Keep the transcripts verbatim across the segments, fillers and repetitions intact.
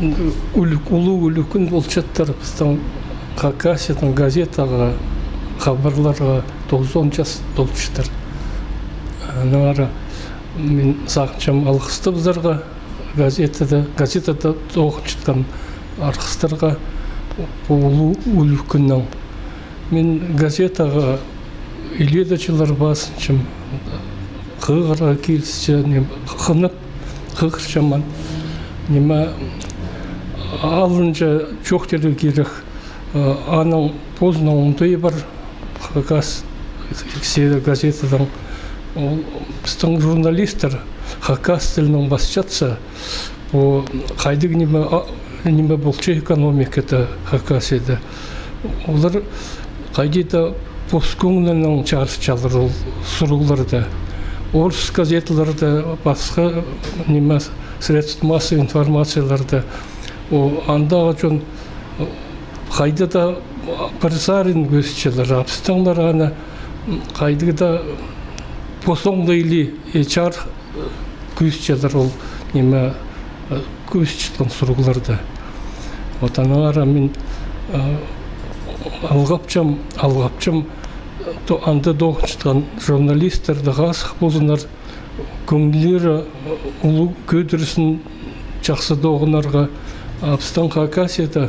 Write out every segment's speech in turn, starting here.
Ӱлӱк-, улуғ ӱлӱкӱн полчатыр пістің Хакасиядаң газетаға хабарларға тоғызон час толчатыр. Аннаңар мин сағынчам алғыстабызарға газетада, газетада тоғынчатхан арғыстарға пу улуғ ӱлӱкӱннең. Мин газетаға илееде чыллар пазынчам, хығырарға килісче, ниме, хынып хығырчам мин. Ниме, алынҷа чоохтирға кирек, а, аның позының оңдайы пар, Хакас газетадаң. Ол пістің журналистер хакас тілінең пасчатса, пу хайдағ ниме, а, ниме полча экономикада Хакасияда. Олар хайди даа пос кӧңнінең чарытчалар ол сурығларны. Орыс газеталарда, пасха ниме, средств массовой информацияларда. О, андағы чон хайди даа пір сарин кӧзітчелер, а пістіңнер аны хайди даа пос оңдайлы, э, чарых кӧзітчелер ол ниме, э, кӧзітчеткен сурығларны. Вот аннаңар мин, э, алғапчам, алғапчам, то-, анда тоғынчатхан журналистерні, хазых ползыннар, кӧңнілері, э, улуғ кӧдірізін чахсы тоғынарға. А пістің Хакасияда,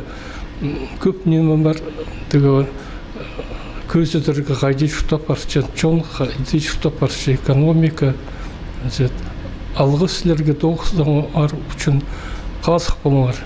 м, кӧп ниме пар, тігі, э, кӧзідерге, хайди чуртап парча чон, хайди чуртап парча экономика. Значит, алғыс сірерге тоғынғаныңар ӱчӱн, хазых полыңар.